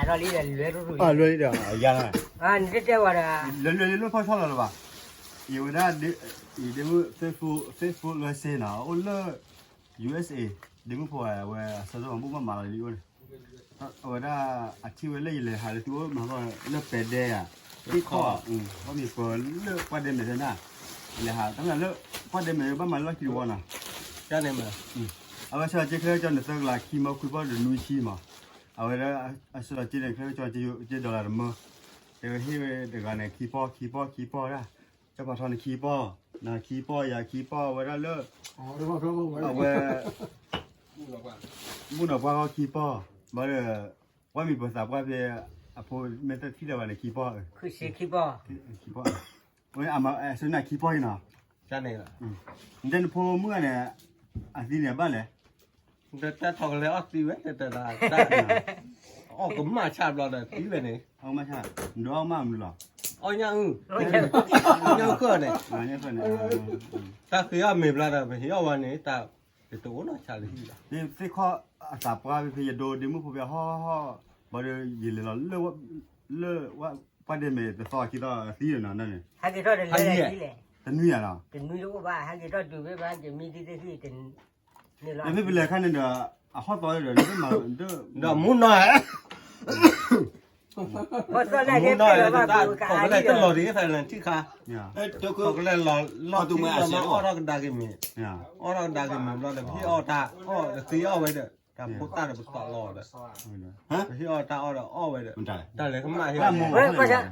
အလွဲလံဒီး ယၤလီၤ, နတတဲဝဲဒီး လွဲလွဲလံလၢဖီၣ်ဆီလီၤလၢၤဘၣ်, ယဝဲဒၣ် ယဒ့မုၣ် Facebook လွဲစ့နီၤ အိၣ်လၢ ယူၢ်အ့းအ့း, ဒ့မုၣ်ဖိဝဲ အဆၢထၢၣ်မၤဘူၣ်မၤမၤလီၤလံအိၣ်န့ၣ်, အဝဲဒၣ် အထံၣ်ဝဲလၢယလဲၤဟးလၢသုအိၣ်မၤဃီလၢပဲဒဲဧါ, သ့ၣ်ခီၣ်, အမ့ၢ်ပှၤလၢပှၢ်ဒဲမဲာ်သ့ၣ်နၤ, လဲၤဟးတၢ်မနုၤလၢ ပှၢ်ဒဲမဲာ်ဘၣ်မၤလၢလီၢ်ခံတဝီနီၤ, န့ၣ် အဝဲဆှၢလီၤစ့ခဲလၢာ်ကၠီန့ၣ် သၢကလးခံမၢခွံပီၢ်ဒီးနွံဆံမး, အဝဲဒၣ်အဆှၢလီၤစ့န့ၣ် ခဲလၢာ်ကၠီန့ၣ် ကၠီ dollar တမၢ, တဲဝဲဟ့ၣ်ဝဲတဂၤန့ၣ် ခံပီၢ် ခံပီၢ် ခံပီၢ်ဒၣ်, ကၠီဖးထီန့ၣ် ခံပီၢ်, နခံပီၢ် ယၤခံပီၢ် အဝဲဒၣ်လၢ အဝဲ ဘူၣ်နီၢ်ပှၢ်ဂီၢ်ခံပီၢ်, ဘၣ်ဒီး ပှၢ်မံၤပသးပှၢ်ဖဲ အဖိမ့ၢ်တထံၣ်လၢၤဘၣ်န့ၣ် ခံပီၢ်, ခံပီၢ်, အဆၢနၤခံပီၢ်အံၤနီၤ, န့ၣ် နဖိမုၣ်ဂၤန့ၣ် အသံန့ၣ်ဘၣ်လဲၣ်, တၢ်ထီၣ်ကလဲၤအီၣ်သံဝဲ တတၢ် အီၣ်ကမၣ်ဆၣ်ဘျီဒီးသံဝဲန့ၣ်, အီၣ်မၣ်ဆၣ်, နဒုးအီၣ်မၣ်မနုၤလီၤ, အီၣ်ညၣ်အုၣ်, ညၣ်အုၣ်ခၢၣ်န့ၣ်, တၢ်ဃ့အီၣ်မ့ၤဘျီဒီး ပဟ့ၣ်အီၣ်ဝဲန့ၣ် တတအိၣ်နီၢ်ဆါလၢဟံၣ်ဘၣ်, သ့ၣ်ခီၣ်အသးပှၢ်ဖဲယဒိဒ့မုၣ်ဖိဖဲဟီၣ်ဟီၣ်, ဘၣ်ဒီးယလဲၤလီၤလၢ လၢပှၢ်ဒဲမဲာ်တသီခံသီသံဒီးနီၤန့ၣ်, တနွံယၤလီၤ, တနွံတအိၣ်ဘၣ် ဟဲက့ၤထီၣ်တုၤဖဲဘၣ်က့ၤမံသံသ့ၣ်သ့ၣ်, နမ့ၢ်ပလဲၤခါန့ၣ်ဒီး အဟီၣ်သီဒီး ဒီးမူနီၤ မူနီၤ တၢ်ထီၣ်ကလဲၤတလီၤဒံးသးလၢထံၣ်ခါ, ထီၣ်ကလဲၤလီၤလီၤထံၣ်လီၤမး အီၣ်ထီၣ်ကဒါက့ၤမ့ၤ, အီၣ်ထီၣ်ကဒါက့ၤမ့ၤဘျီဒီး ပဟ့ၣ်အီၣ်တၢ်အီၣ်ဒီးသံအီၣ်ဝဲဒီး တၢ်ဖိသၣ်ဒီးပသးလီၤဒီး, ပဟ့ၣ်အီၣ်တၢ်အီၣ်ဒီးအီၣ်ဝဲဒီး, တၢ်လဲၤကမၣ်ဟ့ၣ်ဝဲ, မ့ၢ်လဲၣ်,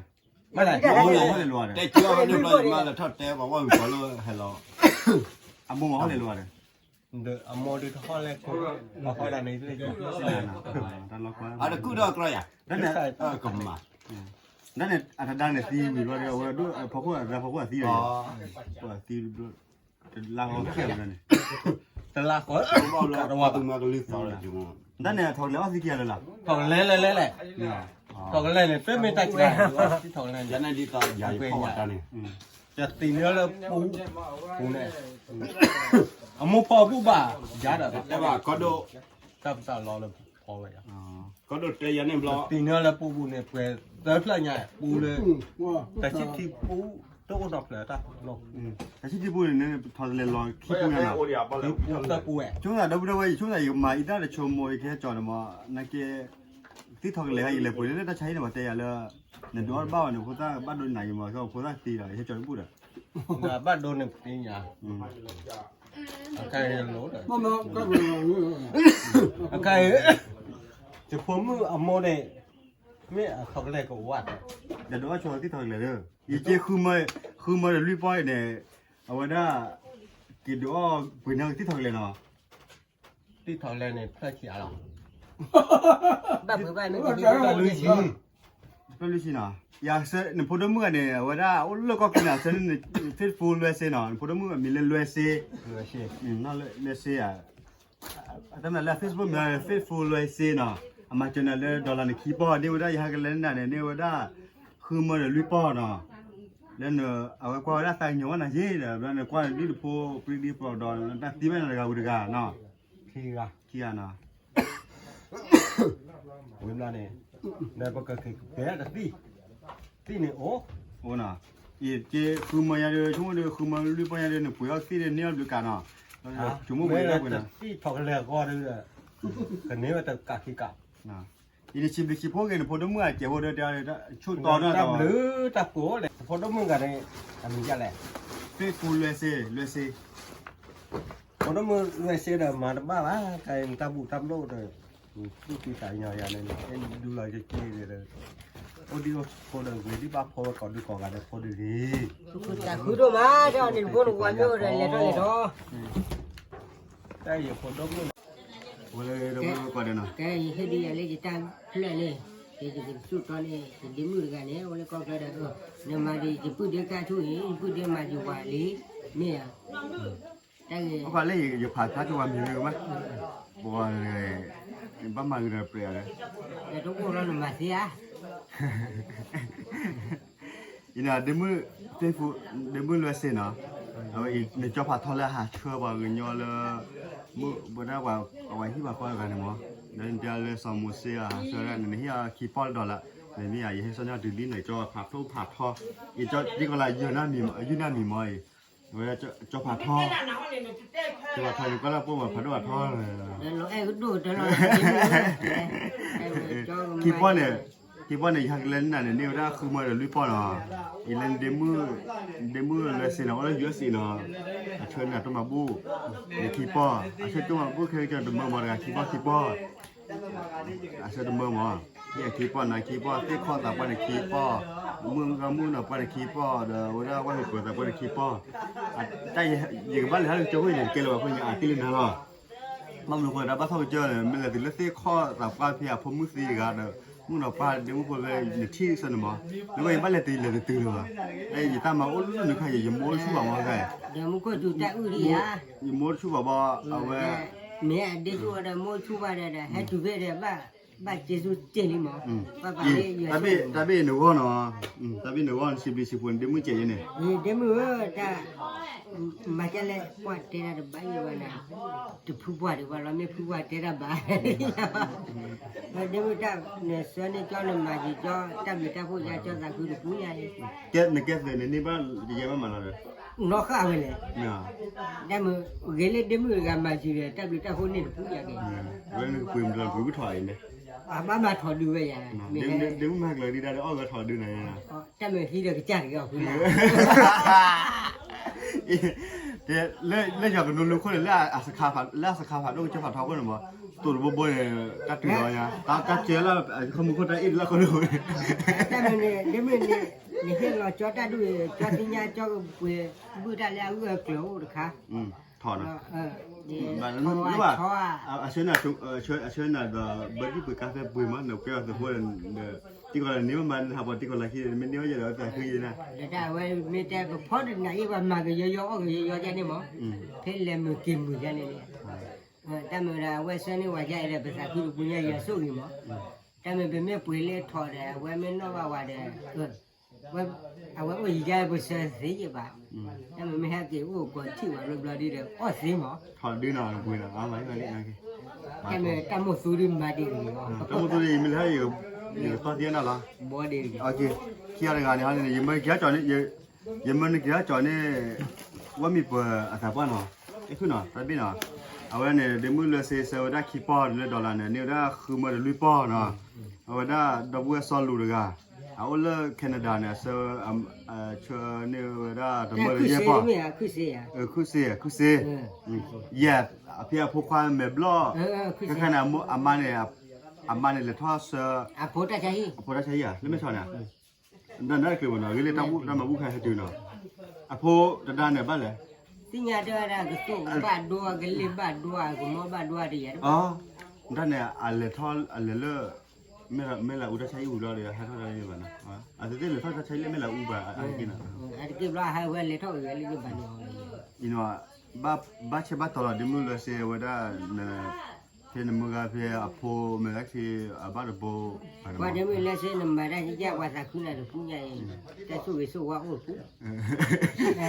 တဲကၠီန့ၣ်ဘျီယမါလၢထီၣ်တဲပှၤဝဲမုၣ်ကီၤလၢဟဲလီၤ, အမိၢ်မၤဟီၣ်လဲၤလိာ်ဂၤဒီး, အမိၢ်ဒုးတဟီၣ်လဲၤကိး, လီၤဃီဒၣ်န့ၣ်, အတကူၣ်ဒီးကြၢးယၤ, ကမၤ, ဒ်န့ၣ် အတဒါန့ၣ်သံဝံၤဘျီဒီး အဝဲဒိၣ်ဖီခိၣ်အသးဖီခိၣ်အသံဒီး, သံ, တလါဃီခံဂၤန့ၣ်, တလါဃီ, ကးတဝီသူမၤကလုၢ်သီလၢ, ဒ်န့ၣ် ထီၣ်ကလဲၤအီၣ်သံခံဂၤလၢ်လၢ်, ထီၣ်ကလဲၤလဲၤလဲၤလဲၤ, ထီၣ်ကလဲၤန့ၣ် တမ့ၢ်တၢ်ကဲ, ထီၣ်ကလဲၤန့ၣ်, ယသံန့ၢ်လၢပူၤ, ပူၤန့ၣ်, အမိၢ်ဖီပူၤဘၣ်, ယၤဒီး, တၢ်ပသးလီၤလၢဖီဝဲ, သံန့ၢ်လၢပူၤပူၤန့ၣ် ပှဲၤသၢဖျၢၣ်ညါ, ပူၤလၢ, တၢ်ဆံၣ်ထံပူၤ, တအိၣ်နီတဖျၢၣ်တၢ်, တၢ်ဆံၣ်ထံပူၤန့ၣ် ထီၣ်ကလဲၤလီၤခံပူၤညါနီၤ, သၢပူၤဝဲ, ဆိကမိၣ်သးဒီပုၢ်ဒီဝဲၢ် ယဆိကမိၣ်သး ယကမၤအံၤတၢ်တဆိကမိၣ် ယကဟဲကၠီၤန့ၣ်မး, နာ်က့ သံထီၣ်ကလဲၤခါ ယလဲၤပှ့ၤလၢတၢ်ဆါဟံၣ်န့ၣ် ပှၤတဲယၤလၢ, နဒုးအီၣ်တဘၣ်ဘၣ်န့ၣ် ဖိသၣ်ဘၣ်ဒိနးယံၤမး ဖိသၣ်သံဒီး ယဟဲကၠီၤတဘူၣ်ဒီး, ဘၣ်ဒိန့ၣ်ပသ့ၣ်ညါ, အခါအံၤ, အခါအံၤ, ယဖိမုၣ်အမိၢ်န့ၣ်, မ့ၢ်အထီၣ်ကလဲၤကဝါ, ဒီးဒုးအီၣ်ဆိသံထီၣ်ကလဲၤဒီး, ယက့ဃုမၢ, ဃုမၢဒီးလွံၢ်ပီၢ်အံၤန့ၣ်, အဝဲဒၣ်, က့ၤဒုးအီၣ်ပှ့ၤန့ၢ်ကသံထီၣ်ကလဲၤနီၤ သံထီၣ်ကလဲၤန့ၣ် ဖျၢၣ်ဆံးအါလီၤ, ဘၣ်ပှ့ၤဘၣ်မ့ၢ်, ဖျၢၣ်လွံၢ်ဆံ, ဖျၢၣ်လွံၢ်ဆံနီၤ, ယဆၢ, နဖိဒိၣ်မုၣ်ဂၤန့ၣ် အဝဲဒၣ်အိၣ်လၢကီၢ်က့ၤန့ၣ် အဆၢန့ၣ် Facebook လွဲစ့နီၤ, နဖိဒိၣ်မုၣ်အမံၤလၢလွဲစ့, လွဲစ့, တၢ်မနုၤလၢ Facebook မ့ၢ် Facebook လွဲစ့နီၤ, အမၤစၢၤနၤလၢ dollar နခံပီၢ် န့ၢ်ဝဲဒၣ်ယဟဲကလဲၤနၤန့ၣ် န့ၢ်ဝဲဒၣ်, ဃုမၢဒီးလွံၢ်ပီၢ်နီၤ, လၢန, အဝဲကွၢ်ဝဲဒၣ်သးကညီၤဝဲနၤယ့ၣ်ဒီး နကွၢ်ဒ်နဖိပြံဒံပျီၢ်ဒီး နတၢ်သံဘၣ်နၤတဂၤဝံၤတဂၤနီၤ, ခံဂၤ, ခံဂၤနီၤ ဝံၤဘျီန့ၣ်, ဒီးပကက့ၤကပဲတသံၣ်, သံၣ်န့ၣ်အိၣ်, အိၣ်နီၤ, ယက့ဃုမၢညါဒီး ဆိကမိၣ်ဒီး ဃုမၢလွံၢ်ပီၢ်ညါဒီး နပှ့ၤအီၣ်သံၣ်ဒီးန့ၢ်အီၣ်ဘျုးကးနီၤ, ဆိကမိၣ်ဝဲဒၣ်ပှ့ၤနီၤ, သံၣ်ထီၣ်ကလဲၤအဂီၢ်ဒီး, ကန့ၢ်ဝဲတကးခံကး, ယတဆံးဘျုးဆံးဖိဂ့ၤ နဖိဒိၣ်မုၣ်အကဲဖိဒီးတဲအီၤ, ဆိတီနီၤ, တၢ်ဘျုးတၢ်ဖှိၣ်လဲၣ် နဖိဒိၣ်မုၣ်ဂၤန့ၣ်, အမံၤဒ်လဲၣ်, Facebook လွဲစ့, လွဲစ့ ဖိဒိၣ်မုၣ်လွဲစ့ဒီးမၤတဘၣ်ဘၣ်, တၢ်အံၤနတၢ်ဘူၣ်တၢ်ဘျီၣ်ဒီး, သူၣ်ကံၢ်သးကညီၤယၤန့ၣ် အဲၣ်ဒူလီၤက့ၤက့ၤဒီး, အိၣ်ဒံးအိၣ်ဖိဒီးဂ့ၤဒံးဘၣ်ဖီဝဲကိးဒူကိးဂၤဒီးဖိဒံးဂ့ၤ, တၢ်ဃုဒိၣ်မး တၢ်အီၤန့ၣ် နဖိနဝၤမ့ၢ်အိၣ်ဒီးလဲၤထီၣ်လဲၤထီၣ်, တၢ်အံၤဖိဒိၣ်မုၣ်, ဝဲလၢဒိၣ်မုၣ်ကိးဒီးနီၤ, ကဲယဟ့ၣ်ဒ်ယၤလၢယတၢ်ဖျၢၣ်န့ၣ်, ယကသူၣ်တီန့ၣ် ယဒ့မုၣ်တဂၤန့ၣ် အိၣ်လၢကီၢ်ချၢဒီး, နမၤဒ်ယပုၢ်ဒ့ကါထူၣ်အံၤ ယပုၢ်ဒ့မၤယဝၤလံ, မ့ၢ်ဧါ တၢ်ဂ့ၢ်, အဃိလၢယဖးဖျါကဝၤမံၤဝဲကဘၣ်, ပှၤ, ဘၣ်မၤဂ့ၤဒီးပြဲးအီၤဒီး, တအိၣ်လီၤနမၤသ့ဧါ, အံၤန့ၣ် ဒ့မုၣ်, ဒ့မုၣ်လွဲစ့နီၤ, အဝဲအံၤ နကၠီဖးထီလၢဟးဆှၢပှၤကညီလၢ, မုၢ်ဝဲဒၣ်ပှၤ, အဝဲဟံၣ်ပှၤဃီတဂၤန့ၣ်မး ဒီးနတဲလၢစီၤမိၤၡ့ဧါ, ဆၢဒၣ်နဟ့ၣ်အီၤခံပီၢ်လၢဒီးလၢ, နမ့ၢ်ယဟဲစီၤန့ၢ်အီၤတုၤလံန့ၣ် ကၠီဖးထီဖးထီ, အံၤကၠီတံၢ်ကီးလၢယုၢ်နၢ်မံၤမီၤအံၤ, ဝဲကၠီဖးထီ, ကၠီဖးထီန့ၣ် ကွၢ်လၢပိၢ်မၤဖးဒိၣ်ဖးထီ, ခံပီၢ်န့ၣ်, ခံပီၢ်န့ၣ် ယဟဲကလဲၤန့ၢ်နၤန့ၣ် န့ၢ်ဝဲဒၣ်ဃုမၢဒီးလွံၢ်ပီၢ်နီၤ, အံၤလၢနဒ့မုၣ်လၢစ့နီၤ အိၣ်လၢ ယူၢ်အ့းစ့နီၤ, အဆၢန့ၢ်တိၢ်မၤဘူၣ်, န့ၣ်ခံပီၢ်, အဆၢတိၢ်မၤဘူၣ်ခဲကၠီတမၢမီၤတဂၤ ခံပီၢ်ခံပီၢ် အဆၢတမၢမီၤ, ဟ့ၣ်အခံပီၢ်နၤခံပီၢ် သ့ၣ်ခီၣ်သးပှၢ်န့ၣ်ခံပီၢ်, မုၣ်ဂၤမုၣ်နီၤပှၢ်န့ၣ်ခံပီၢ် ဒီးဝဲဒၣ်ဝၣ်မ့ၤပှဲၤသးပှၢ်န့ၣ်ခံပီၢ်, တၢ်ယကဘၣ်လဲၤဟးလၢကစၢၢ်ခိၣ်န့ၣ် ကဲလၢၤဘၣ်ဖဲညါအတ့ၢ်လၢနၤလီၤ, ဘၣ်မနုၤဃိတၢ်ဘၣ်ထီၣ်ကစၢၢ်န့ၣ် မ့ၢ်လဲၤတုၤလၢသ့ၣ်ခီၣ်သးပှၢ်ဖဲအဖိမုၣ်သံတဂၤဒီး မုၣ်နီၤပှၢ်ဒ့မုၣ်ဖိဖဲနထံၣ်စၢၤန့ၣ်မီၤ, နဝဲယဘၣ်လဲၤတုၤလဲၤတတုၤလၢၤဘၣ်, ယတၢ်မၤအိၣ်လၢနခါယဲ ယမိၢ်အိၣ်ဆူၣ်ဘၣ်မီၤ, ယမိၢ်အိၣ်ဆူၣ်ဘၣ်ဘၣ် အဝဲ မ့ၢ်အဒ့ဆူၣ်ဝဲဒီး မိၢ်ဆူၣ်ဘၣ်ဒီး ဟဲတုၤဖဲဒီး ဘၣ်စ့ဆူၣ်တ့ၢ်လံမီၤ, ဘၣ်ပာ်လၢယွၤ, တၢ်ဘ့ၣ်နဂီၢ်နီၤ, တၢ်ဘ့ၣ်နဂီၢ် စံးဘျုးစံးဖှိၣ်နဒ့မုၣ်ကဲးယဲန့ၣ်, ဒ့မုၣ်ဧၢ, တၢ် မၤကလဲၣ် ပှၤတဲတၢ်တဘၣ်ယံၤဘၣ်နၤ, တဖုပှၢ်ဒံးဘၣ်လီၤ မ့ၢ်ဖုပှၢ်တဲတၢ်ဘၣ်, ဒ့မုၣ်တၢ် နဆၢန့ၢ်ကၠီ နမၤယံၤကၠီ တၢ်ဘျုးတၢ်ဖှိၣ်ယါကၠီသးခုတပူၤညါအံၤ, နကဲသုးန့ၣ်န့ၢ်ဘၣ်ယဲဘၣ်မးလီၤဒီး, နီၣ်ဃာ်ဝဲလဲၣ်, တၢ်မုာ် ဂ့ၤလၢဒ့မုၣ်တဂၤမၤယံၤဒီး တၢ်ဘျုးတၢ်ဖှိၣ်န့ၢ်တပူၤညါက့ၤ, ဝဲနကပှ့ၤမတၤပှ့ၤဝံထီၣ်အံၤန့ၣ်, အဘၣ်မၤထီၣ်ဒုဝဲယၤ, ဒ့မုၣ်မၤကလီၤဒံးဒၣ်ဒီး အီၣ်ဝဲထီၣ်ဒုနၤ, တၢ်မုာ်ဟံးဒီးကစၢ်တဂ့ၤအီၤဖုလီၤ လၢယွၤကနိလူၤခိၣ်န့ၣ် လၢအစခါဖးဒိၣ်ကစၢၢ်ဖးထီခိၣ်န့ၣ်မး, တိၢ်တဘိဘိန့ၣ် တၢ်တုၤလီၤညါ, တၢ်ကဲလၢ ခီမူခိၣ်တၢ်အ့ၣ်တလၢခိၣ်န့ၣ်, တၢ်မုာ်န့ၣ် ဒ့မုၣ်န့ၣ် နဟ့ၣ်လီၤကၠီတၢ်ဒုး ကၠီသ့ၣ်ညါကၠီကပှ့ၤ ဘုၣ်တၢ်လၢအဂၢၢ်အကျၢၤအိၣ်တခါ, ထီၣ်နီၤ, အဆၢနၤဒီး ဘၢဒံၣ်ပှ့ၤကါဖဲပှ့ၤမး နကဲအီၤသပှၢ်ဒီး တံၢ်ကီၢ်လၢန့ၢ်မးမး နဟးပှၤတံၢ်ကီၢ်လၢခံ မ့ၢ်န့ၢ်ဝဲယဲဒီးသးခုယဲနၤ, ဒ်တၢ်ဝဲမ့ၢ်တဲပဖီတနၤအံၤ ပှၤမၤကယီယီအီၣ်ကယီယီဒ်န့ၣ်မး, ဖဲလဲၤမုာ်က့ၤမုာ်ဒ်န့ၣ်န့ၣ်, တၢ်မုာ်ဒီးအဝဲဆၢန့ၢ်ဝဲဒ်အံၤဒီး ပသးခုတပူၤညါယၤဆိၣ်ဂ့ၤမး, တၢ်မုာ်ပမ့ၢ်ပှ့ၤလၢထီၣ်ဒီး အဝဲမ့ၢ်နီၣ်ဘၣ်ဝဲဒီး ဝဲ, အဝဲအိၣ်ယံၤဒ်ပဆၢသ့ယဲဘၣ်, တၢ်မုာ်မ့ၢ်ဟဲက့ၤအိၣ်ကီးထံၣ်ဝဲဘျီဘျီဒ်ဒီး အီၣ်သ့မး, ထီၣ်ဒုနီၤ ပှ့ၤနီၤ, တၢ်မုာ်တၢ်မိၣ်သူဒ်မၤဒ်န့ၣ်လီၤ, တၢ်မိၣ်သူဒ်ယမ့ၢ်လၢဟဲယကသီၣ်သ့နီၤလီၤ, ဘီဒ်န့ၣ်, ခံဂၤတဂၤန့ၣ် ယမ့ၢ်က့ၤဟဲကၠီန့ၣ်, ယမ့ၢ်နက့ၤဟဲကၠီန့ၣ်, ဝဲမံၤပှၤအသးပှၢ်နီၤ, အဲၣ်ခုၣ်နီၤ တၢ်ဘ့ၣ်နီၤ, အဝဲန့ၣ် ဒ့မုၣ်လၢစ့ဆၢဝဲဒၣ်ခံပီၢ်လၢ dollar န့ၣ် န့ၢ်ဝဲဒၣ်ဃုမၢတလွံၢ်ပီၢ်နီၤ, အဝဲဒၣ်ဒီပုၢ်ဝဲၢ်စီလူးတဂၤ အအိၣ်လၢ Canada န့ၣ် အဆၢ, ဆၢန့ၢ်ဝဲဒၣ်တမၢတယဲၢ်ပီၢ်, ခုၣ်စ့, ခုၣ်စ့, ယဲၢ်, အဖံအဖိခွါမဲာ်ဘျီၣ်, ခဲခါန့ၣ် အမါန့ၣ်, အမါန့ၣ်လဲၤထီၣ်ဆၢ, အဖိတၢ်ဆါဟံၣ်ဧါ လၢမဲာ်ဆီးန့ၣ်, ဒီးနတကျဲၤဘၣ်နီၤ ဂ့ၤလၢတၢ်မၤဘူၣ်ခါဟဲတုၤနီၤ, အဖိတဒါန့ၣ်ဘၣ်လဲၣ်, သ့ၣ်ညါတဲဝဲဒၣ်ကသိၣ်ဘၣ်ဒိ ကလ့ၢ်ဘၣ်ဒိ ကမီၤဘၣ်ဒိတယၤ, တဒါန့ၣ် အလဲၤထီၣ်အလဲၤလၢ မဲၢ်လးအူတၢ်ဆါဟံၣ်ဝံၤလီၤဒီး ဟဲထီၣ်တၢ်န့ၣ်ဘၣ်နီၤ, အသ့ၣ်သ့ၣ်လဲၤထီၣ်တၢ်ဆါဟံၣ်လၢမဲၢ်လးအူဘၣ်အဟဲက့ၤနီၤ, အတက့ၢ်ဘျီဟဲဝဲလဲၤထီၣ်ဝဲလၢဘၣ်နီၤ, ဘၣ်ဆၢဘၣ်တီၤလီၤ ဒ့မုၣ်လၢစ့ဝဲဒၣ်, ဖဲနမုၢ်ဂၤဖဲအဖိမဲာ်လၢခံ အဘၣ်တဘိ, ပှၤဒ့မုၣ်လၢစ့နမၤတၢ်ကဲ ပှၤသးခုနၤတပူၤညါအံၤ, တၢ်ဆိၣ်ဂ့ၤဆိၣ်ဝါအိၣ်တပူၤ,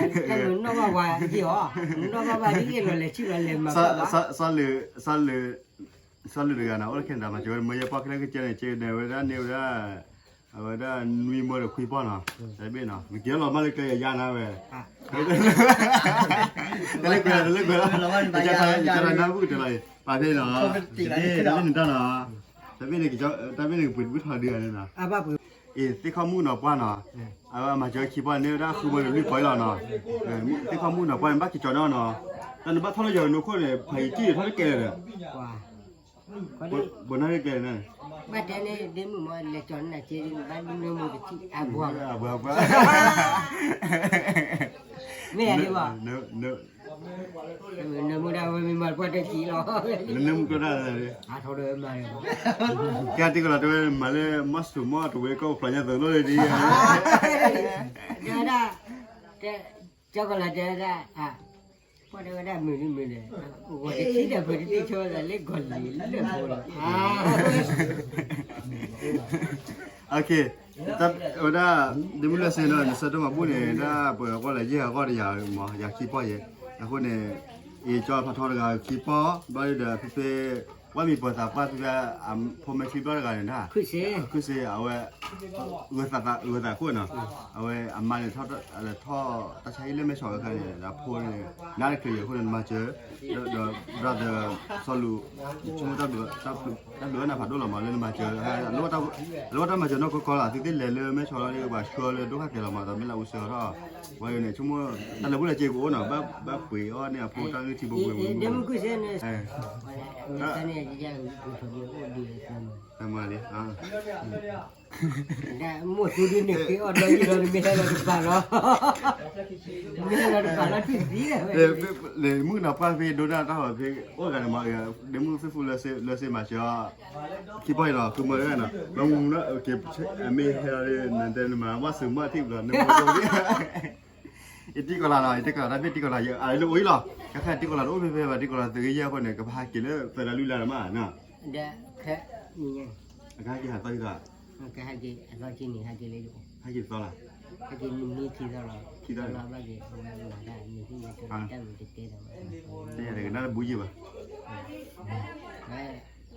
တၢ်မုာ်နီၣ်ဘၣ်ဝဲအံၤအီၤ, နီၣ်ဘၣ်ဘၣ်ဒ်အ့ၣ်လီၤလဲၤထံၣ်လီၤလဲၤမၤဘၣ်, စီၤလၢတဂၤန့ၣ် အိၣ်လၢ Canada မၤစၢၤဝဲမၢယဲၢ်ပီၢ်ခဲလၢာ်ကဲန့ၣ် ကဲန့ၣ်ဝဲဒၣ်န့ၢ်ဝဲဒၣ်, အဝဲဒၣ်နွံမၢဒီးခွံပီၢ်နီၤ, တဘ့ၣ်နီၤ နကဲလီၤမၢ်လၢကျဲယၤနၤဝဲ, တလၢကွဲးလီၤ တလၢကွဲးလီၤ, တနၢ်ဟူတလီၤ, ပာ်ဖဲနီၤ, တဘ့ၣ်န့ၣ်တၢ်နီၤ, တဘ့ၣ်န့ၣ်, တဘ့ၣ်န့ၣ်ကပှ့ၤတဘုထီၣ်ဒုးန့ၣ်နီၤ, အ့ သ့ၣ်ခီၣ်မုၣ်နီၤပှၢ်နီၤ, အဝဲမၤစၢၤခံပီၢ်န့ၢ်ဝဲဒၣ်ဃုမၢဒီးလွံၢ်ပီၢ်အံၤလီၤနီၤ, သ့ၣ်ခီၣ်မုၣ်နီၤပှၢ်န့ၣ် ဘၣ်က့ၤကၠီၤန့ၢ်အီၤနီၤ, တၢ်နဘၣ်ထီၣ်လၢယွၤကနိးခိၣ်န့ၣ် ဖးယံၤကံၢ်ထီၣ်တကဲလၢာ်ဒီး ဘိးနၢ်ကဲန့ၣ်, ဘၣ်တဲန့ၣ် ဒ့မုၣ်မ့ၢ်လဲၤကၠီၤနၤက့ ဘၣ်ဒုးနၢမူတထံၣ်အဘိး, အဘိး, မ့ၢ်ယၤဒ်ဘၣ်, နမူဒါဝဲမ့ၢ်မၤပှၢ်တကံၢ်လီၤ, နမူဒါ, ကဲတံၢ်ကီၢ်လီၤတဲဝဲမၤလၢ မီၢ်စတူးမီၢ်တဝဲကီၢ်ဖျိညါသးလိၣ်လၢဒ်, တဲဝဲဒၣ်, ကၠီကီၢ်လီၤတဲဝဲဒၣ်, ပှၤတဲဝဲဒၣ်မုာ်ဒ်မုာ်ဒီး, ဂီၤတထံၣ်ဒီးပှၤတထံၣ်ဆိဝဲဒၣ်လၢကီၢ်လံၤလၢဖိလီၤ, ဝဲဒၣ်, ဒ့မုၣ်လၢစ့နီၤ နဆၢတမၤဘူၣ်န့ၣ် ဒၣ်ပှဲၤအဂီၢ်လၢယဲၢ်အဂီၢ်တယၤမး ယၤခံပီၢ်ယဲ, အဃိန့ၣ်, အ့ ကၠီဖးထီတဂၤခံပီၢ် ဘျီဒ်ဒီးဖဲဖဲ ဝဲမံၤပၢၤသးပှၢ်ဖဲ ဖိမဲာ်ထံဘျီတဂၤန့ၣ် ခုၣ်စ့ အဝဲ ဂၢၤသးခိၣ်နီၤ, အဝဲအမါန့ၣ် ထီၣ်တၢ်ဆါဟံၣ်လၢမဲာ်ဆီးဝဲခါန့ၣ် ဒီးဖိန့ၣ် နါတချုးယၤအဃိန့ၣ် နမၤစၢၤ ဒီး brother စီၤလူး ဆိကမိၣ်တၢ်ဘျုး တၢ်ဘျုးဝဲနၤဖးဒိၣ်လီၤမး လၢနမၤစၢၤ အလိၣ်တၢ်မၤစၢၤနီၢ်ကီၢ်ကီၢ်လီၤ သုသ့ၣ်လဲၤလၢမဲာ်ဆီးလီၤ ပှၤဆှၢလၢဒိၣ်ဃာ်ကဲလီၤမး ဒီးမ့ၢ်လၢအူဆှၢထီၣ် ဝဲန့ၣ် ဆိကမိၣ် တၢ်လၢာ်ဘူၣ်လၢာ်စ့ကအိၣ်နီၤ ဘၣ်ပှ့ၤအီၣ်န့ၢ်အဖိတၢ်ဂံၢ်ထံဘိဘိမး တၢ်မၤလံ မိၢ်သူဒုန့ၣ်က့ၤအီၣ်ဒီးယံၤဒီးနမ့ၢ်ဟဲလီၤတပာ်လီၤ, နမ့ၢ်ဟဲလီၤတပာ်လီၤထံၣ်သံဒီး မုၣ်ကနီၤပှၢ်ဖဲဒိဒၣ်တၢ်ဟီၣ်ဖဲ အိၣ်ဂၤန့ၣ်မး ဒ့မုၣ်သုဖူလၢစ့မၤစၢၤအီၤ ခံပီၢ်အံၤလီၤ ဃုမၢဝဲနီၤ ဘၣ်မူနီၤ မ့ၢ်ဟဲလီၤနတဲနမၤဝဲသုးမီၢ်ထံၣ်ဘျီ နမၤ ယတံၢ်ကီၤလၤနီၤ ယတံၢ်ကီၤလၤ တၢ်ဘ့ၣ်တံၢ်ကီၤလၤ ယအလၢအိၣ်အံၤလီၤ ကဲခါတံၢ်ကီၤလၤတအိၣ်ဖဲဖဲဘၣ် တံၢ်ကီၤလၤသုးဂ့ၢ်ယဲၢ်အဃိန့ၣ် ကဘၣ်ဟးက့ၤလၢသၢဒၣ်လွံၢ်လါလီၤမးနီၤ ဒီးခဲအံၤ ကဟဲက့ၤဟးသီယသး ကဟဲက့ၤအသီကံန့ၣ် ဟဲက့ၤလၢယအိၣ် ဟဲက့ၤသီလီၤ ဟဲက့ၤနံၤခံသီလီၤ ခံသီလီၤ ဘၣ်က့ၤအဝဲမၤတၢ် နံၤခံသီလီၤ တၢ်မ့ၢ်တတဲဒီး တဲယၤတကနၣ်တဘူယံၤဘၣ်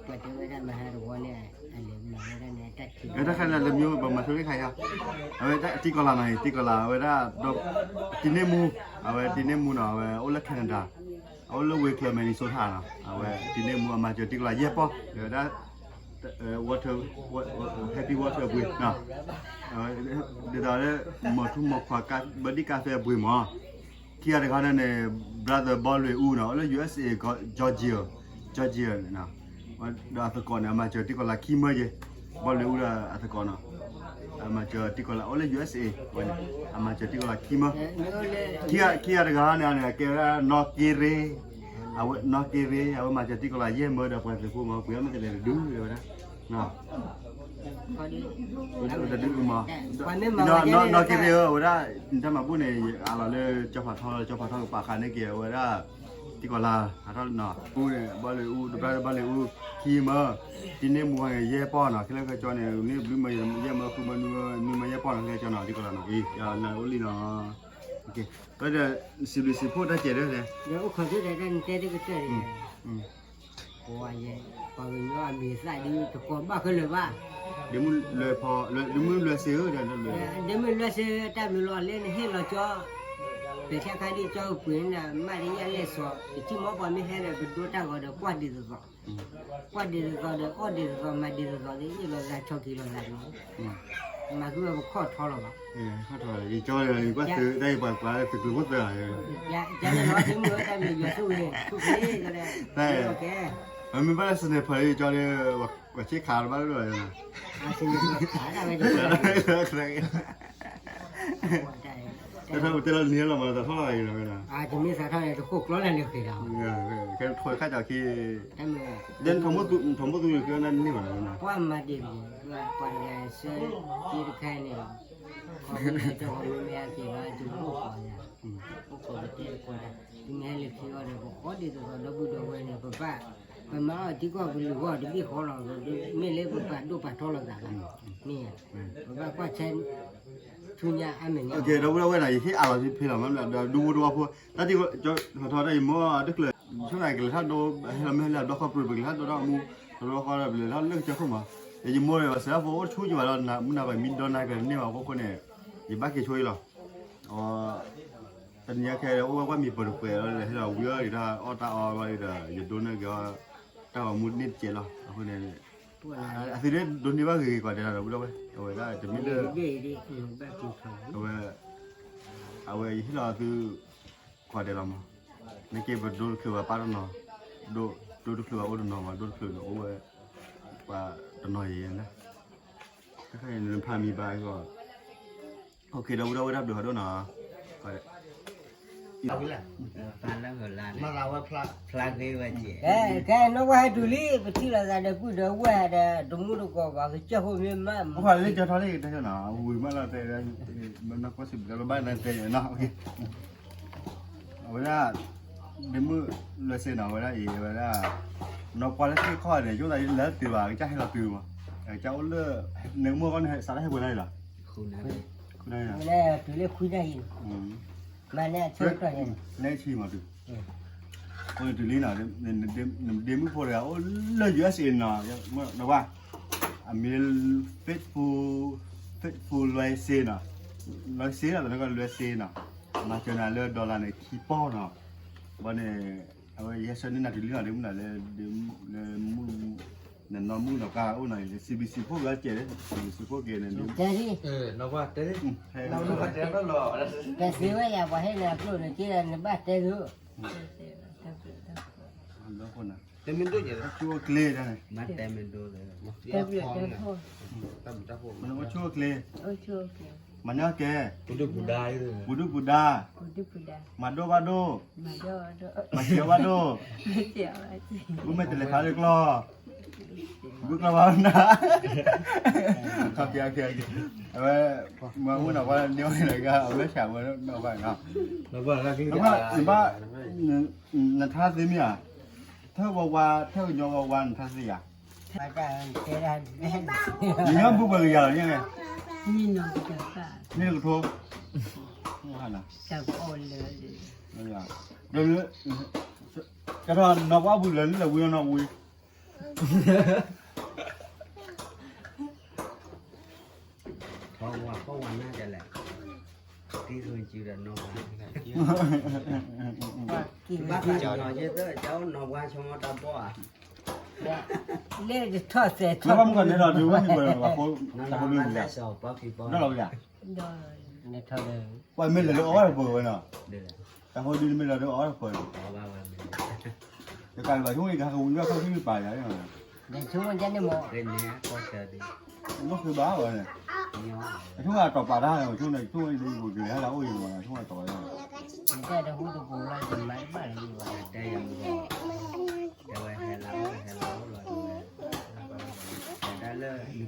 ပှၤတဲဝဲဒၣ်မဟါတဝီန့ၣ် အလဲၤမၤဝဲဒၣ်န့ၣ် တၢ်ခံ တၢ်ခါန့ၣ် တမံၤပမၤဆိလၢခါယါ အဝဲဒၣ်တံၢ်ကီၤလၤနီၤ တံၢ်ကီၤလၤ အဝဲဒၣ် တံၤန့ၢ်မူ အဝဲတံၤန့ၢ်မူနီၤ အဝဲအိၣ်လၢ Canada အအိၣ်လၢ Winkler Minnesota နီၤ အဝဲတံၤန့ၢ်မူ အမၤစၢၤတံၢ်ကီၤလၤယဲၢ်ပီၢ် ဒီးဝဲဒၣ် water happy water အပှ့ၤ ဒ်သိးလၢ မီၤထူမီၤခွါ ဘၢဒံၣ်ကါဖဲအပှ့ၤမး ခံဂၤတဂၤန့ၣ်န့ၣ် brother ဘီလွေအူနီၤ အိၣ်လၢ USA Georgia Georgia နီၤ ဒီးအသကိးန့ၣ် အမၤစၢၤတံၢ်ကီၤလၤခံမၢယဲၢ် ဘီလွေအူဒီးအသကိးနီၤ အမၤစၢၤတံၢ်ကီၤလၤ အိၣ်လၢ USA ဝဲန့ၣ် အမၤစၢၤတံၢ်ကီၤလၤခံမၢ ခံဂၤတဂၤန့ၣ်န့ၣ် ကဲဝဲဒၣ်နီၢ်က့ရ့ အဝဲနီၢ်က့ရ့ အဝဲမၤစၢၤတံၢ်ကီၤလၤယဲၢ်မၢဒီးပှၤသုးဖိမး ပှ့ၤအီၣ်မ့ၢ်တလဲၤတဒုဝဲဒၣ် တဒုမး နီၢ်က့ရ့ဧၢ အဝဲဒၣ် နတၢ်မၤဘူၣ်န့ၣ် ယအးလီၤလၢကၠီဖးထီ ကၠီဖးထီကပာ်ဃာ်န့ၢ်က့ၤအဝဲဒၣ် တံၢ်ကီၤလၤ ဟးထီၣ်နီၤ အူန့ၣ် ဘီလွေအူ တဘျီဘီလွေအူ ခံမၢ တံၤန့ၢ်မူဝဲန့ၣ် ယဲၢ်ပီၢ်နီၤ ခဲလၢာ်ခဲဆ့န့ၣ် န့ၢ်ဘျုးမၢ ယဲၢ်မၢဃုမၢ နွံမၢယဲၢ်ပီၢ်နီၤ ခဲလၢာ်ခဲဆ့နီၤ တံၢ်ကီၤလၤနီၤ အံၤ ယၤနၤအိၣ်လံနီၤ ဒီးစံးဘျုးစံးဖှိၣ်တၢ်စဲးဒၢန့ၣ် ပှၤယဲ ပှၤကညီအမံၤအသၣ်ဒ်တကိးဘၣ်ခဲလၢာ်ဘၣ် ဒ့မုၣ်လွဲဖီ ဒ့မုၣ်လွဲစ့ဧၢ ဒ့မုၣ်လွဲစ့ တၢ်ဘျုးလီၤလၢနဟ့ၣ်လီၤကၠီ ပဲာ်ထံခါဒ်ကၠီကပှ့ၤန့ၣ် မ့ၢ်တယဲၢ်လဲၣ်စီၤ တထံၣ်မီၢ်ပှၤမ့ၢ်ဟဲဒီး ပဒိတၢ်ဂီၤဒီး ကွၢ်ဒ်သိးသိး ကွၢ်ဒ်သိးသိးဒီး အီၣ်ဒ်သိးသိး မၤဒ်သိးသိးဒီး အ့ၣ်လိာ်သး ဆီၣ်က့ၤလိာ်သးန့ၣ် မၤဃုဝဲပခီၣ်ထီလီၤဘၣ် ယကၠီ ယကွၢ်သုး တၢ်အံၤပှၤကွၢ်သုးကျိၤဖိသၢဂၤ ယၤန့ၣ်လီၤ ဒ့မုၣ်ဝဲတၢ်ဘျုး ယွၤဆိၣ်ဂ့ၤ ဆိၣ်ဂ့ၤ တၢ် မ့ၢ်ဘၣ်လၢ sniper ယကၠီဒီး ပှၤဆ့ခါတဘၣ်လၢၤဘၣ် sniper ခါဒၣ်ဝဲ တၢ်ထီၣ်ပတဲလီၤနံၤလီၤမး တၢ်ထီၣ်လီၤအံၤလီၤဝဲဒၣ် တမ့ၢ်သးထီၣ်န့ၣ် တဃိၣ်ကျီလၢလၢာ်ဃ့ဒီး ကဲထီၣ်ခါကၠီခံ ဒ်ထီၣ်မိၢ်သူန့ၣ်ကနၣ်န့ၢ်ဘၣ်နီၤ ပှၤမၤဒ်န့ၣ် ပှၤတဂၤဆၢက့တခါန့ၣ် ခီဖျိလၢကၠီကမ့ၢ်မ့ၢ်အက့ၤလီၤ တမ့ၢ်အိၣ်ကိးယၤ အိၣ်ကိးပတဲတကိးဒၣ် သုမ့ၢ်ဟဲလၢခံအီၤဒီး ပအီၣ်ဒ်သိးသိးဒီပုၢ်ဒီဝဲၢ်န့ၣ် ပဘၣ် ပမၤအီၣ်ထံကီၢ်ပလုၢ်ဂီၢ်တဘ့ၣ်ဃီလီၤ မ့ၢ်လၢပပာ်ဒိၣ်ပာ်ထီလီၤသးဘၣ် မ့ၢ် ပဘၣ်ကွၢ်ဆၢ ထူညါအါမဲာ်ညါ ဒီပုၢ်ဒီဝဲၢ်နီၤ ယဟ့ၣ်အးလီၤသုဖဲလီၤမး ဒီးဒူဖိတဝီဖိ တၢ်တံၢ်ထီၣ်ထီၣ်တၢ်ယမိၢ်တချုး ဆိၣ်သးကလဲၤထီၣ်ဒိ ဟဲလီၤမ့ၢ်ဟဲလၢအဘျီဃီပြူၤ ပကလဲၤထီၣ်ဒိတၢ်မူ တဘျီဃီဒီး ပလဲၤထီၣ်လၢကစၢၢ်ခိၣ်မး ယမိၢ်ဒီး ပှၤစဲးဖိအိၣ်ဆူကဘၣ်ဒီး မုၢ်နၤပှၤမံဒီနၤကလဲၤတန့ၢ်ဘၣ်အဃိန့ၣ် ယဘၣ်က့ၤဆိအံၤလီၤ တနံၤအံၤခဲအံၤ အိၣ်ဝဲကွၢ်မံၤပၢၤတကွဲးလီၤ ဟဲလီၤဝံၤအီၣ်ဒံးတၢ်အီၣ်တၢ်အီဘၣ်ဒီး ယဒိန့ၢ်က့ၤအီၣ် တၢ်ဂီၤမူန့ၢ်တစဲးလီၤ အဃိန့ၣ် အသုဒိးန့ၢ်ဘၣ်ဂ့ၤဂ့ၤကီးဒဲးလီၤ ဒီပုၢ်ဒီဝဲၢ် အဝဲဒၣ်တမ့ၢ်လၢ အဝဲ အဝဲယဟ့ၣ်လီၤသု ကီးဒဲးလီၤမး နက့ပဒိတချုးဘၣ်ပၢ်တနီၤ ဒိတချုးဘၣ်အိၣ်တနီၤမး ဒိတချုးန့ၣ်အိၣ်ဝဲ ပှၤတနီၤယဲၢ်ယဲၢ်န့ၣ် တခါအံၤနဖးမံၤဘၣ်ကီး OK ဒီပုၢ်ဒီဝဲၢ် တၢ်ဘျုးဖးဒိၣ်နီၤ ကီးဒဲး ဖျါလၢဂၤလါန့ၣ် ဖျါဂ့ၤဝဲက့ၤ ကဲနီၢ်ဝဲဟဲတုၤလံ ပထံၣ်လိာ်သးဒီးပုၢ်ဒီဝဲၢ်ဒီး တမူတကိးဘၣ် ကစၢၢ်ခိၣ်မ့ၢ်မး ပှၤလၢကၠီထီၣ်လံ တၢ်နီၤ ဝံၤမးလီၤတဲ မ့ၢ်နီၢ်ကီၢ်စံးဘျုးလၢဘၣ်နတဲနီၤ အဝဲဒၣ် ဒ့မုၣ်လွဲစ့နီၤ အဝဲဒၣ်အံၤ အဝဲဒၣ် နီၢ်ကွၢ်လၢသ့ၣ်ခီၣ်န့ၣ် ယိၣ်သးလၢတုၤဘၣ် ကစၢ်ဟဲလီၤတုၤမး ကစၢ်အိၣ်လၢ နကမိၢ်ကီၢ်န့ၣ် စးထီၣ်ဟဲပှဲၤလၢလီၤ တုၤလၢခွံနၣ်ရံၣ် မၤန့ၢ်အဆၢကတီၢ်န့ၣ် နဲဆံမးတုၤ အိၣ်န့ၣ်တုၤလံနီၤ, နဒ့မုၣ်ဖိတဂၤအိၣ်လၢ ယူၢ်အ့ၣ်အ့ၣ် နီၤ, နဝဲ, အမံၤ Facebook Facebook လွဲစ့နီၤ, လွဲစ့နီၤ, တနကလွဲစ့နီၤ, မၤစၢၤနၤလၢ dollar န့ၣ် ခံပီၢ်နီၤ, ဘၣ်န့ၣ်, အဝဲယဟဲဆှၢန့ၢ်နၤတုၤလံနီၤ, ဒ့မုၣ်နၤလၢ, လၢမုၢ်, နနီၢ်မုၣ်နီၢ်ကါအိၣ်နီၤ, လၢ CBC ဖိကဲ, CBC ဖိကဲန့ၣ်, တဲ, တဲဝဲယၤ ပှၤဟ့ၣ်နၤကျိၣ်န့ၣ်က့ နဘၣ်တဲသု, တမ့ၢ်ဒိၣ်ကျဲ, မ့ၢ်တဲမ့ၢ်ဒိၣ်, မ့ၢ်အိၣ်ဆိၣ်ကျဲ, မၤညီကဲ, ပူၤဒုၣ်ပူၤဒါ, ပူၤဒုၣ်ပူၤဒါ, မၤဒိၣ်ဘၣ်ဒိၣ်, မၤစှၤဘၣ်ဒိၣ်, ဘူၣ်မဲာ်တလဲၤခါလၢကျီၢ်, ဘူၣ်ကျီၢ်ဘၣ်နၤ, အဝဲ, မၤမုၢ်နီၢ်ပှၢ်န့ၣ်ဝဲန့ၣ်က အဝဲဆှၢဝဲနီၢ်ပှၢ်နီၤ, နဘၣ်, နထါသ့မ့ၢ်ဧါ, ထၢဝါဝါ, ထၢကညီဝါဝါ နထါသ့ဧါ, နညီဘူၣ်ပှဲၤကယၤလီၤ, မ့ၢ်တကထိ, ဒီး, ကဲထီၣ်နီၢ်ပှၢ်ဘူၣ်လၢာ်လၢဝံၤနီၢ်ဝံၤ ထီၣ်ဝါဖီၣ်ဝါနၢ်ဒ်လဲၣ်, တံၤသကိးစုဒီးနီၢ်ပှၢ်, ဘၣ်က့ၤနီၢ်က့ၤသၢ ကၠီနီၢ်ပှၢ်ဆိကမိၣ်တၢ်ဘီၣ်ဧါ, လၢတထီၣ်သဲးထီၣ်, မ့ၢ်ဘၣ်မုၢ်ကီၢ်နဲထီၣ်ဒုးဝဲန့ၣ်ပှဲၤလီၤ, တၢ်ဖိဒုးန့ၣ်, ဒီးလီၤဝဲဒၣ်, ပှၤမ့ၢ်လဲၤလၢအီၣ်ဝဲတပှဲၤဝဲနီၤ, တၢ်ဖိဒုးမ့ၢ်လဲၤလၢအီၣ်တပှဲၤ, တကးဘၣ်ဆိကမိၣ်ကဟးကဝံၤဘၣ်ခီၣ်ထံးပာ်ယၤ, မ့ၢ်ဃုဘၣ်ဝဲန့ၣ်, အဆိကမိၣ်တီၢ်ပာ်တၢ်န့ၣ်, ဆိကမိၣ်ဒ်ပကလဲၤဟဲလၢအအိၣ်အံၤမး, ဆိကမိၣ်တီၢ်ပာ်တၢ်, တဲဝဲဟဲလီၤ, ဟဲလီၤလီၤ, တၢ်လၢ,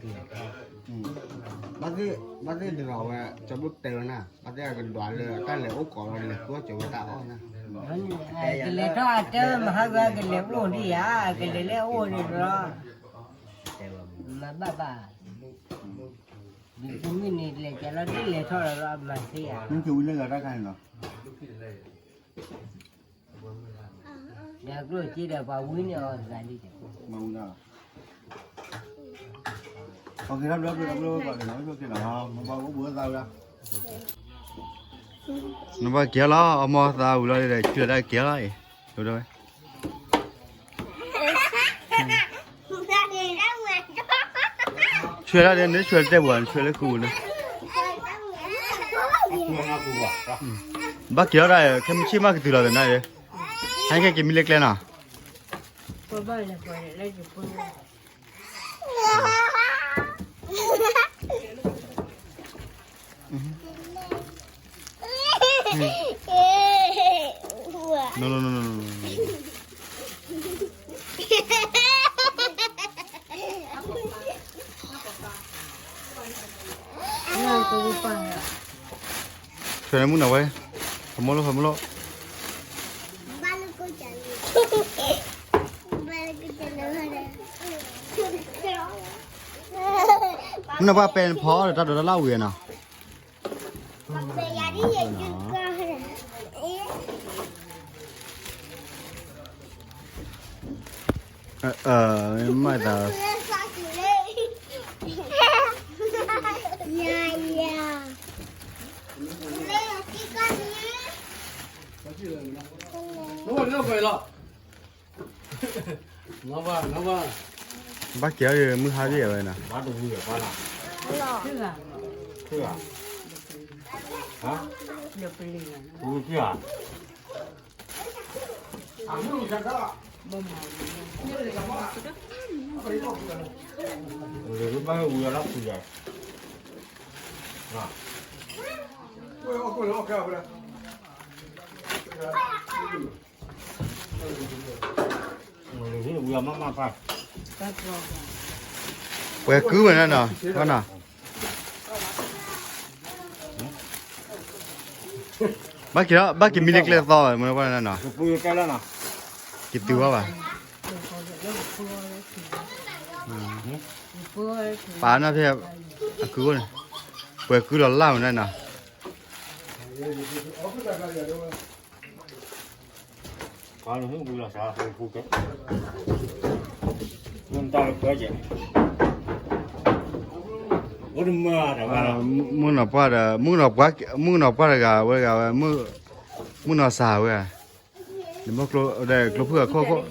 ဘၣ်သ့ၣ်, ဘၣ်သ့ၣ်ဒ်သိးဝဲ, ကၠီဘိၣ်တဲဝဲနၤ, ဘၣ်သ့ၣ်အကဒွးလၢတၢ်လဲၤအိၣ်ကိးလီၤ လဲၤဃုအီၣ်ကၠီဝဲတၢ်အီၣ်နၤ, ကလဲၤထီၣ်အတဲမဟါဂၤကလဲၤအိၣ်ဒံးဧါ, ကလဲၤလၢအအိၣ်န့ၣ်လီၤ, မၤဘၣ်ဘၣ်, မုၢ်န့ၣ်လဲၤကလီၤဒ်လဲၤထီၣ်လီၤလီၤ အမၤသ့ဧါ, မုၢ်ကဝံၤလၢဂၤတၢ်ခါန့ၣ်လီၤ ဒီးကျိၣ်စ့ဒီးပှၤဝံန့ၢ်အီၤသးလံ, မၤဝံၤဒၣ်လီၤ, အက့ၤထီၣ်ဘျီဘျီဘျီဘျီဒီး မၤဝံၤဆိက့ၤလီၤ, မၤဘၣ်အိၣ်ဘှံးသးဝဲဒၣ်, နဘၣ်က့ၤလီၤ, အမိၢ်သးဝံၤလီၤဒီး ဆူလၢတၢ်က့ၤလီၤအံၤ, ဒိၣ်ဒိၣ်ဝဲ ဆွဲဒၣ်ဒီး နဆွဲတဲပှၤ နဆွဲလၢဃုာ်ပူၤန့ၣ်, ဘၣ်က့ၤထီၣ်ဒၣ် ခဲမုၢ်ဆ့ၣ်မးကတုၤလီၤသနာ်ဒီး, ဟဲက့ၤမံလၢကျဲနီၤ. No, no, no, no, no, no. ဆွဲမုၢ်နၤဝဲ, ဖးမိၢ်လိၣ် ဖးမိၢ်လိၣ်. မုၢ်နၤပှၢ်ပဲနဖီအီၣ်ဒီးတၢ်ဒိးတၢ်လၢ်ဝံၤနီၤ. မၤသး, ဘၣ်က့ၤအီၤဒီး မုၢ်ဟါဒံးဝဲနီၤ. ပှဲၤကုဝဲနီၤနီၤ, ဘၣ်က့ၤ, ဘၣ်က့ၤမံလၢကျဲသီဝဲ မ့ၢ်နီၤ, က့ၤတုၤဘၣ်ဘၣ်. ပာ်နီၢ်ဖဲအကုန့ၣ်, ပှဲၤကုလီၤလၢ်ဝဲနီၤနီၤ. မုၣ်ကနီၤပှၢ်ဒီး မုၣ်ကနီၤပှၢ် မုၣ်ကနီၤပှၢ်တဂၤဝဲတဂၤဝဲ, မုၣ်နီၢ်စၢ်ဝဲ, နဘၣ်ကျိဖုၣ်အခိၣ်ခိၣ်,